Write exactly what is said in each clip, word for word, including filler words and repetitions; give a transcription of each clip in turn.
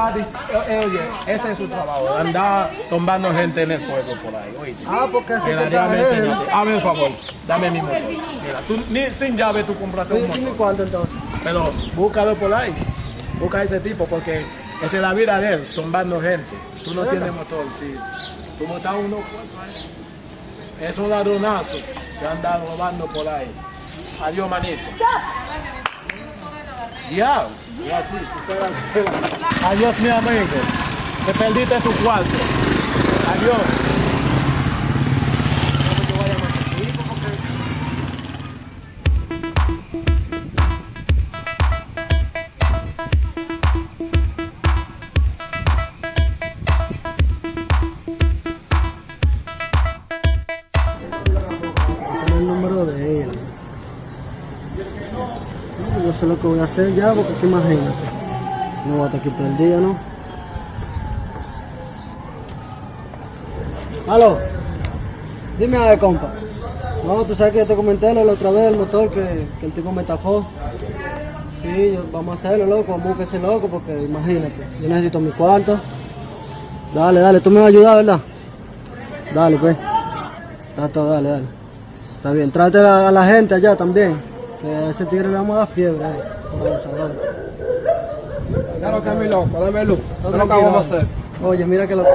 Ah, dis- eh, eh, oye, ese es su trabajo, andar tumbando gente en el pueblo por ahí, oíste. Ah, porque si te traes. Dame el favor, dame mi motor. Mira, tú, ni sin llave tú compraste un motor. ¿Y cuánto entonces? Pero búscalo por ahí, busca a ese tipo, porque esa es la vida de él, tumbando gente. Tú no tienes motor, si tú montas uno, es un ladronazo que anda robando por ahí. Adiós, manito. Diablo, y así. Adiós, mi amigo. Te perdiste tu cuarto. Adiós. Tiene el número de él. No, yo sé lo que voy a hacer ya, porque es que imagínate. No voy a estar aquí todo el día, ¿no? Aló, dime a ver, compa. No, tú sabes que yo te comenté la otra vez del motor que, que el tipo me estafó. Sí, yo- vamos a hacerlo, loco, vamos a buscar ese loco, porque imagínate, yo necesito mi cuarto. Dale, dale, tú me vas a ayudar, ¿verdad? Dale, pues. Está todo, dale, dale. Está bien, tráete a, a la gente allá también. Que a ese tigre le vamos a dar fiebre, eh. Vamos a ver. Dame loco, dame loco. Dame loco, vamos a hacer. Oye, mira que lo que.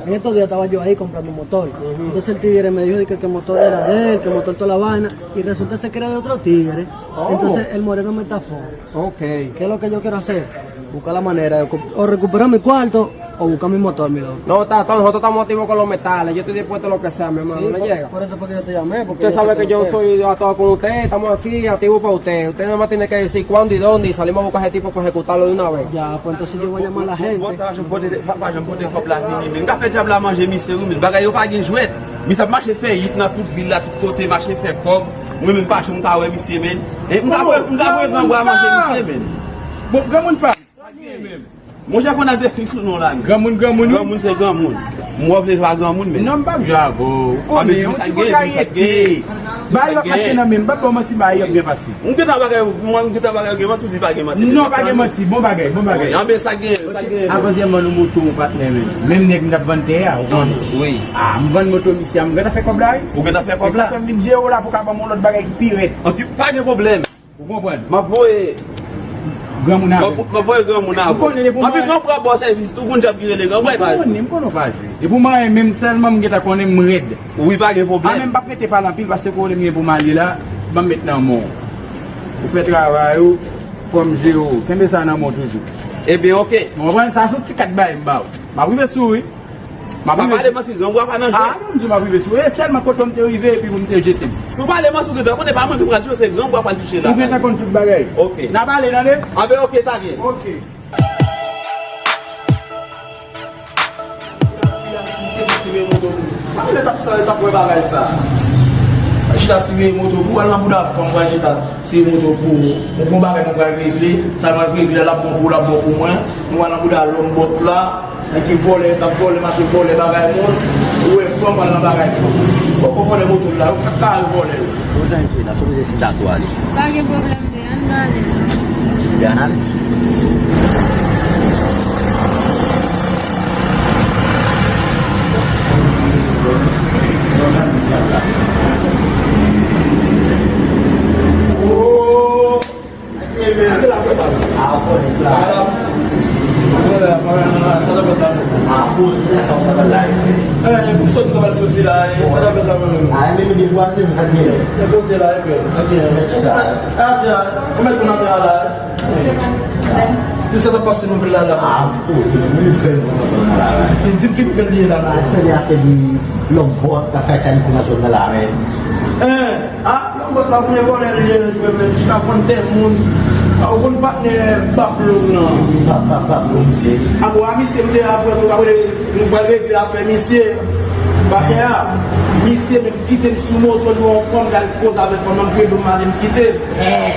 En estos días estaba yo ahí comprando un motor. Entonces el tigre me dijo de que, que el motor era de él, que el motor toda la vaina. Y resulta ser que era de otro tigre. Entonces el moreno me estafó. Ok. ¿Qué es lo que yo quiero hacer? Buscar la manera de recu- o recuperar mi cuarto o buscar mi motor, mi loco. No, está, está, nosotros estamos activos con los metales. Yo estoy dispuesto a lo que sea, mi hermano. Sí, por, por eso fue que yo te llamé, porque yo sé que usted. Usted sabe que yo soy atado con usted, estamos aquí, activos para usted. Usted nada más tiene que decir cuándo y dónde y salimos a buscar a ese tipo para ejecutarlo de una vez. Ya, pues entonces yo voy a llamar a la gente. Bon, bon, bon, pa janm pote kòb la vini, men. M ka fè dyab la manje misye, wi, men bagay yo pa gen jwèt. Misye ap mache fè yit nan tout vil la, tout kote, mache fè kòb. Mwen menm pa janm ka wè misye, men. E m ka voye, m ka voye gran bwa manje misye, men. Bon, granmoun pa. Monchè, konn al te fiks ou non la, men. Granmoun, granmoun, wi. Granmoun se granmoun. M wè w vle jwe a granmoun, men. Non, m p ap jwe avè w. Ou konnen, yon ti kontrariyete. Bagay yo ap mache nan men m, m p ap ba w manti, bagay yo ap byen pase. M gentan bagay, m gentan bagay yo gen manti, ou di pa gen manti. Non, pa gen manti, bon bagay, bon bagay. Anben sa gen, sa gen. Avan se m vann ou moto, patnè, men. Menm nèg m t ap vann tè a, ou konnen. Wi. Ah, m vann moto misye a, m gentan fè kòb la, wi. Ou gentan fè kòb la? E sa fè m vin jere w la pou w ka ban m yon lòt bagay ki pi rèd. Anki, pa gen pwoblèm. Ou konprann? M ap voye granmoun avè m. M ap, m ap voye granmoun avè w. Ou konnen depi w manyen. Anpi granmoun ap ba w sèvis tou, gon dyab ki rele granmoun. Ou konnen, m konnen w pa jwe. Depi w manyen menm sèlman m gentan konnen m rèd. Wi, pa gen pwoblèm. A, men m p ap rete pale anpil paske kote m gen pou m ale la, ban m met nan men w. Ou fè travay ou, fò m jere w. Kenbe sa nan men w toujou. Ebyen, oke. Ou konprann? Sa se yon ti kat bagay m ba w. M ap rive sou ou, wi. M ap rive sou ou. Pa pale manti, granbwa pa nan jwe. A, non, m di w m ap rive sou ou. E sèlman kote m te rive epi pou m te jete m. Si w pale manti, ou gentan konnen pa mwen ki pral touche, se granbwa pral touche la. Ou gentan konn tout bagay. Oke. N ap ale, tande? Anben, oke, ta gen. Oke. Fi a kite pou simen moto pou ou. Pa bezwen t ap, t ap wè bagay sa. Chita simen moto pou ou, al nan bouda fanm, pral chita. Se moto pou ou. Ou gon bagay nou pral regle. Sa nou pral regle a, l ap bon pou ou, l ap bon pou mwen. Nou al nan bouda lòt bòt la. Nèg ki vòlè, t ap vòlè, mache vòlè bagay moun. Ou wè fanm, al nan bagay fanm. Poko vòlè moto l la, ou fèk kare vòlè l. Ou zanmi pou la, sou kote si tatou ale. Pa gen pwoblèm, men ann ale. Ebyen, ann ale. Oh! Sa t ap pase nouvèl la la. Di m ki nouvèl li ye la la. Lòt bòt la fè sa li kou nan zòn nan la menm. Hein? Ah, lòt bòt la kounye vòlè li ye, frè m, li ka vann tè moun. Ah, ou konn patnè Bab Long nan? Wi, Bab, Bab, Bab Long, misye. Ah, bon, a misye m te avè nou, apre nou pral regle afè misye. Patnè a, misye menm kite m sou moto, li wè yon fanm, l al koze avèk fanm nan, m kreye dlo m ale, m kite l. Eh.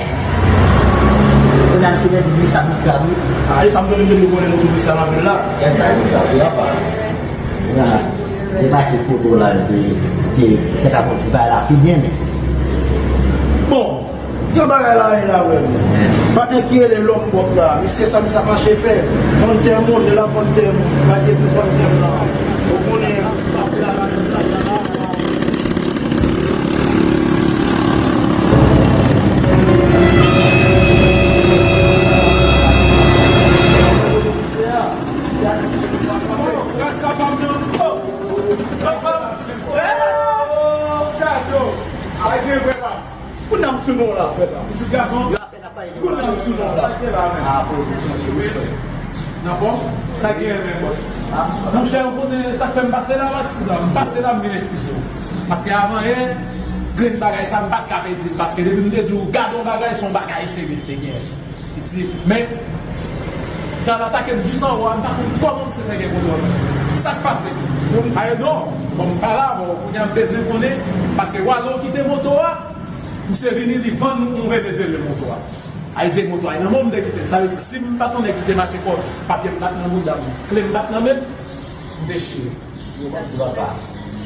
Kounye a misye gen di plis sa pou krab, wi. Ah, e sa m konnen, m te vòlè moto plis sa nan vil la. Eh, ba, wi, papa. Nan, te pase foto la, te, te, te fè ta konn ti bagay la pi byen, men. Bon, Gen bagay la, e la, wè. Pa gen ki rele lòm bòt la. Misye sa, misye ap mache fè. Vann tè moun, li la vann tè moun. Gade pou vann tè moun la. Ou konnen, sa, sa, sa, sa, sa. Kounye a m sou non la, frè pa m. Kounye a m sou non la. Nan fòm? Sa ki gen men bòs? Monchè, ou konnen sa k fè m pase la, patizan. M pase la, m vin eskize w. Paske avan yè, grenn bagay sa, m pa t ka pèdi l. Paske depi m te di w, gade yon bagay, se yon bagay serye m te gen. Li di, men, jan l atake m jis anwo a, m pa konn kòman misye fè gen kontwòl mwen. Sa k pase? Bon, ayo non, bon, m pa la, bon, kounye a m bezwen konnen, paske Walo kite moto a, misye vini, li vann yon Venezuelyen moto a. Ay di moto a, nan men w m te kite l. Sa vle di, si m pa t yon nèg ki te mache kò, papye m bat nan bouda m, kle m bat nan men m, m te chire. Yo pa di papa.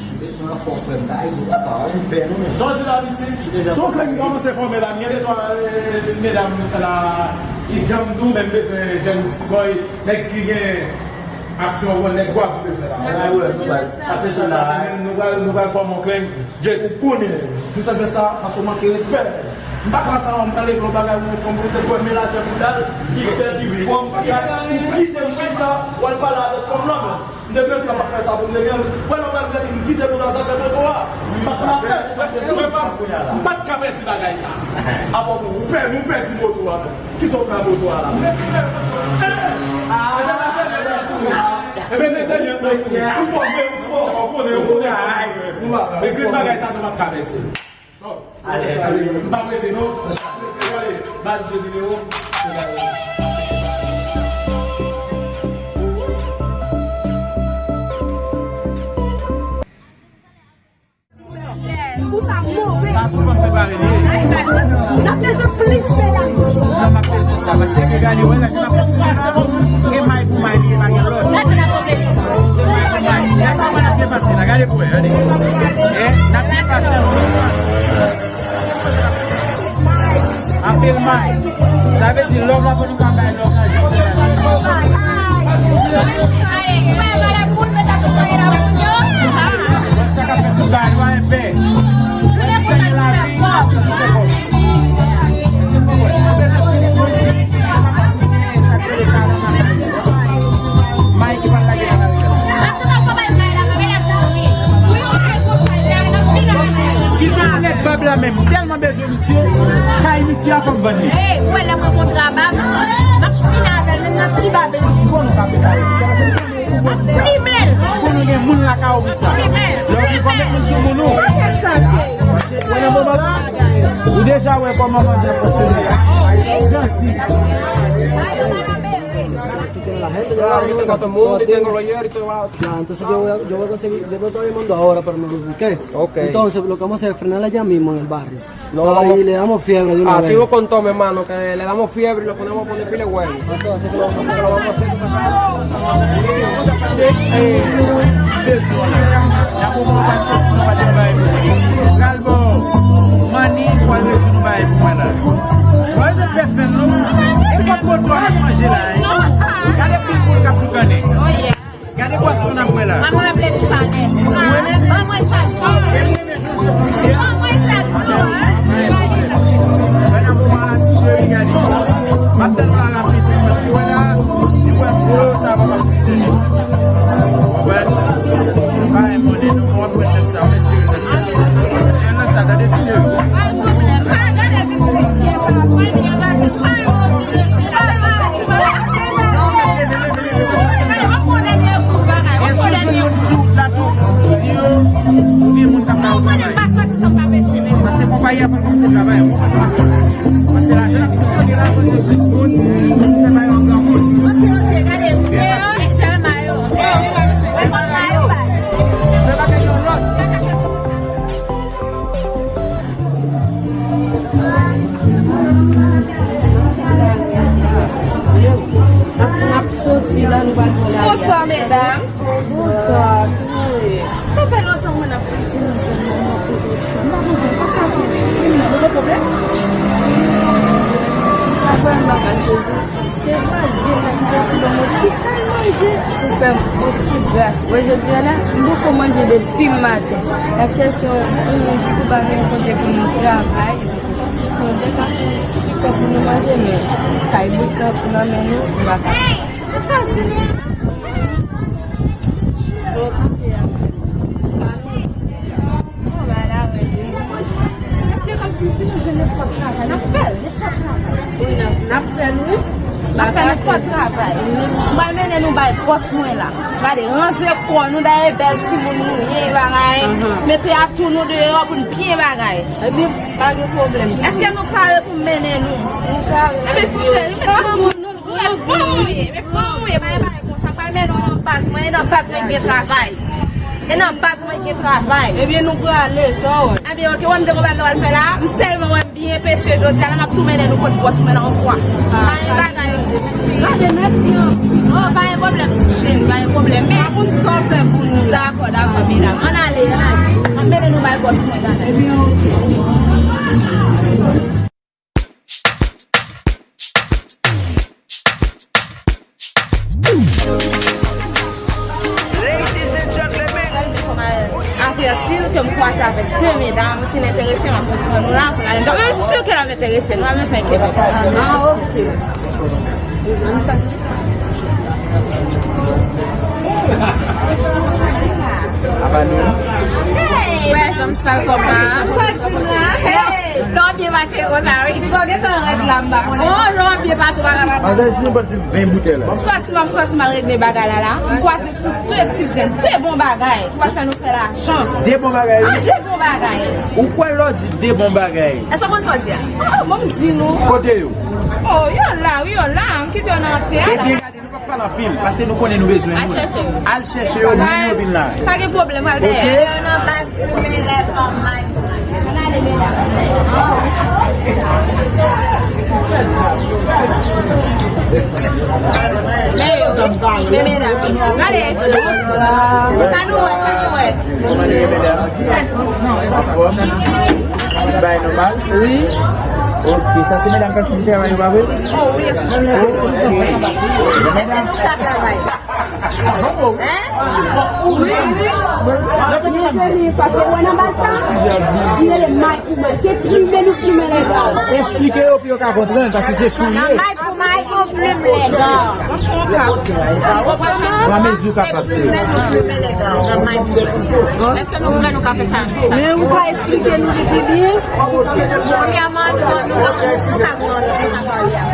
Sou bezwen anfò frè m, pa ede papa, ann pè nou menm. Jan w di la, piti, sou yon kle ki kòmanse fòme la, m gen de twa, eh, ti medam la, ki djanm tou, men m bezwen jèn ti bòy, nèg ki gen aksyon, nèg gwav m bezwen la. Pase sa, pase menm, nou pral, nou pral fòme yon kle. Jay, ou konnen, nou sa fè sa, paske w manke respè. M pa ka sa, m pale pou yon bagay, yon fanm, ou te kwè men lajè pou dal, li fè, li fòm, li kite m menm la, w al pale avèk fanm lan, men. M te menm pran pa fè sa pou m te gen. Wè lè w pral gade m kite pou sa fè moto a. M pa t ka pèdi bagay sa. Apa pou ou pèdi, ou pèdi moto a menm. Kite w fè moto a la. Ah, ebyen se sèlman ou fò, ou fò, ou fò. Ebyen bagay sa nou pa t ka pèdi. Alèz. M p ap rete non. Gade, ba l di nimewo. Kou sa move. Sa sou pòt prepare li ye. N ap bezwen plis medam toujou. Non, m ap bezwen sa, paske gade, wè la, ki m ap fè sou sa. E may pou may li ye, pa gen lòt. Gade, n ap Se may pou may. Gade kòman n ap byen pase la. Gade pou wè, gade. Eh, n ap byen pase. Anpil may. Sa vle di love la pou nou ka bay love la. Sa ka fè tout bagay, nou pa gen pè. Gade la vi. May ki pral lage nan lari. Si te yon nèg bab la menm, tèlman bezwen misye, kay misye a fòk vann li. Ou wè lè mwen kontra bab, m ap fini avè l, menm nan ti bab li. Bon, nou ka fè sa. M ap plimen l. Konnen gen moun lakay ou pou sa. Lè w vin kòmèt moun sou moun ou. Ou nan moman la, ou deja wè kòman manzè fonksyone a. Janti. Ah, yo tengo a todo el mundo, yo tengo los hierros, yo tengo a otro. Ya, entonces yo voy a, yo voy a conseguir, yo no estoy llamando ahora, pero no lo busqué. Ok. Entonces, lo que vamos a hacer es frenar la llama y mover el barrio. No, vamos. Ahí le damos fiebre de una vez. Activo con todo, mi hermano, que le damos fiebre y lo ponemos a poner pila de huevo. Entonces, ¿qué vamos a hacer? Lo vamos a hacer. Eh, Nan moman w pa soti, nou pa te bay pou mwen. Pral ba w manni, pou al rezoud yon bagay pou mwen la. Mwen se pèfè l non. E kòb moto a n ap manje la, hein. Gade pil poul k ap boukannen. Gade pwason n ap wè la. Ou renmen? E m renmen jan w se fanmi a. Wè nan moman la, ti cheri, gade. M ap tann w la rapid, wi, paske wè la, li wè gwo, sa pa pap fonksyone. Ou konprann? Pa yon monnen non, mwen ap pran nèt sa, mwen jere nèt sa. Jere nèt sa, tande ti cheri. Non, mèt leve, leve, leve, leve, sa fè sa. E si w jwenn moun sou wout la tou, di yo, ou gen moun k ap ba yo travay. Paske konpayi a pa kòmanse travay, ou konprann sa? Paske lajan n ap fonksyone la, mwen jis moun, fè bay yon granmoun. Ok, ok, gade, deyò, e jèl mayo. Fè bagay yo. Fè bagay yo lòt. N ap soti la, nou pral pran lajan. Bonswa, medam. Bonswa. Sa fè lontan mwen ap pase nan zòn nan, mwen ap pase. M pa konprann sa k pase. Di m non, gen pwoblèm? Wi, Frè m, papa Jezi, se vwazen nan ki te si ban m yon ti kay manje pou fè m yon ti gras. Wè, jodi a la, m poko manje depi maten. N ap chèche yon, yon moun ki tou pa gen yon kote pou nou travay. Bondye ka fè yon ti kòb pou nou manje, men kay bout nan, nan men nou, nou pa ka. Sa di nou? Bon, bagay la rèd wi. Paske kòmsi si nou jwenn nenpòt travay, n ap fè l, nenpòt travay. Wi, n ap, n ap fè l, wi. N ap fè nenpòt travay. M pral mennen nou bay bòs mwen la. Gade, ranje kò nou, dayè bèl timoun nou ye, bagay. Mete atou nou deyò pou n byen bagay. Ebyen, pa gen pwoblèm. Èske nou pare pou m mennen nou? Nou pare. Ebyen, ti cheri, mete nan moun nou. Ou wè fanm ou ye, men fanm ou ye, pa gen bagay konsa, pa mennen w nan baz mwen, e nan baz mwen gen travay. E nan baz mwen gen travay. Ebyen, nou prale, sa w wè. Ebyen, oke, wè m te konprann nou al fè la, m tèlman wè m byen peche jodi a la, m ap tou mennen nou kot bòs mwen nan yon fwa. Pa gen bagay. Gade, mèsi, an. Oh, pa gen pwoblèm, ti cheri, pa gen pwoblèm. Men, pa konn sa w fè pou nou. Dakò, dakò, medam. Ann ale, ann ale. M ap mennen nou bay bòs mwen, gade. Ebyen, oke. Avèti l ke m kwaze avèk de medam, si l enterese, m ap pran nou la pou n ale. Mwen si ke l ap enterese nou, mwen sa enkyete pa. Ah, oke. Apa nou? Wè, janm sal kòm la. Sòti la. Hey! Lè w ap byen pase konsa, wi. Piga w gentan rèd la, m pa konnen. Oh, lè w ap byen pase, w pa ka pase. Manzè, si nenpòt ven boutèy la. Sòti, m ap sòti, m al regle bagay la, la. M kwaze sou de ti jèn, de bon bagay. Pou al fè nou fè lajan. De bon bagay, wi. Ah, de bon bagay. Ou kwè lè w di de bon bagay? Èske w konn sa w di a? Ah, bon, m di nou. Kote yo? Oh, yo la, wi, yo la. M kite yo nan antre a, la. Ebyen, gade, nou p ap pale anpil, paske nou konnen nou bezwen moun. Al chèche yo. Al chèche yo, mennen yo vin la. Pa gen pwoblèm, al dèyè. Oke? Yo nan baz pou men lè fanm may. Ann ale, medam. Men yo, men medam. Gade. Sa nou wè, sa nou wè. Kòman nou ye, medam? Anfòm? Bay nòmal? Wi. Ok, sa se medam k ap sou tèren yo, pa vre? Oh, wi, yo sou tèren. Ok. Bon, medam. Hein? Wi, wi. Paske wè nan baz sa, li rele may pou may. Se plimen nou plimen lè sa. Esplike yo pou yo ka konprann, paske se fou li ye. Pou may pou plim lè dò. Framezi ou kapab fè. Èske nou prè, nou ka fè sa? Men ou ka esplike nou li pi byen? Premyèman, nou, nou, nou, nou ka pran sa pou nou, nou ka pale a.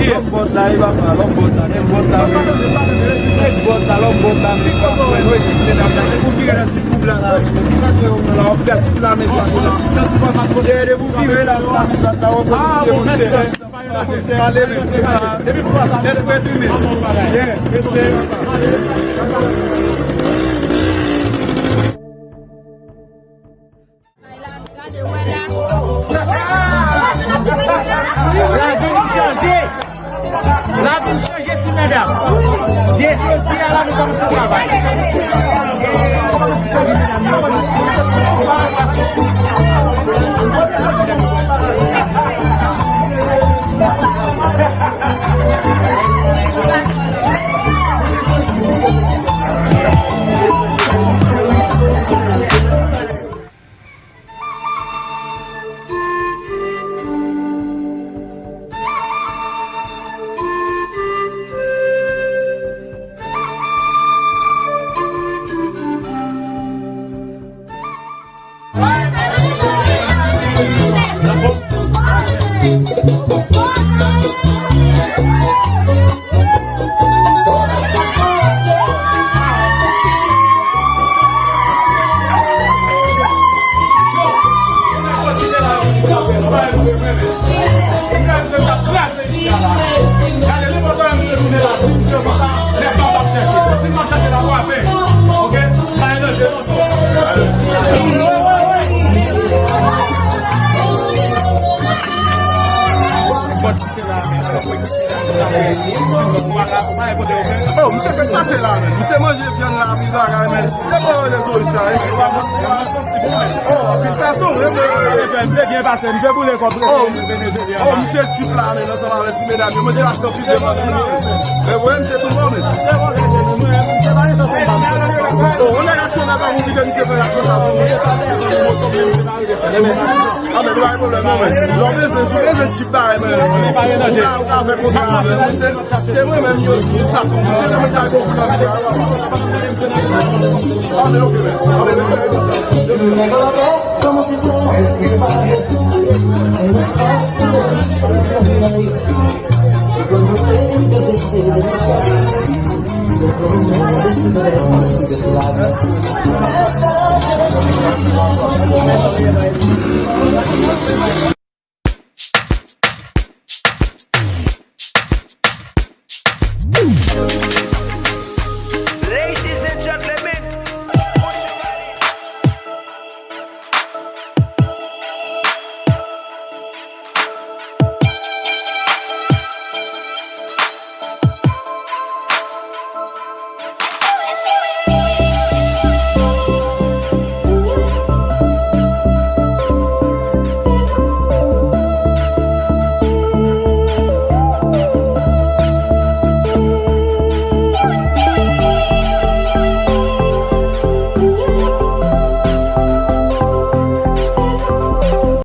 Lòt bòt la, e papa, lòt bòt la, lòt bòt la, lòt bòt la, lòt bòt la, lòt bòt la. Ou vire la, ti koub la, la. Sa ke ou la, ou pèt sou la, men sa la. Depi ou vire la, la, la, la, ou polisye, monchè. Monchè, ale, men. Depi pou sa, lèt fè di, men. Yeah, mesye. Lavi n chanje. Lavi n chanje, ti medam. De jodi a la, nou kòmanse travay. Oh, misye fèk pase la, men. Misye manje vyann la, pi bagay, men. Se pa rezon sa, wi. Oh, anpil fason, wi, men. Misye byen pase, misye boule kòb. Oh, misye tip la, men, ansanm avèk ti medam yo. Misye achte anpil de fanm la, men. Men, mwen, misye tou bon, men. Oh, on nèg aksyon nan ka, ou di ke misye fè aksyon sa sou mwen. Ah, men, nou pa gen pwoblèm, non, men. Lè w bezwen, si w bezwen tip bagay, men. Ou ka, ou ka fè kontra avè m. Se, se mwen menm, yo, sa, se mwen menm, sa, yo, ah, men, ok, men. Ah, men, men.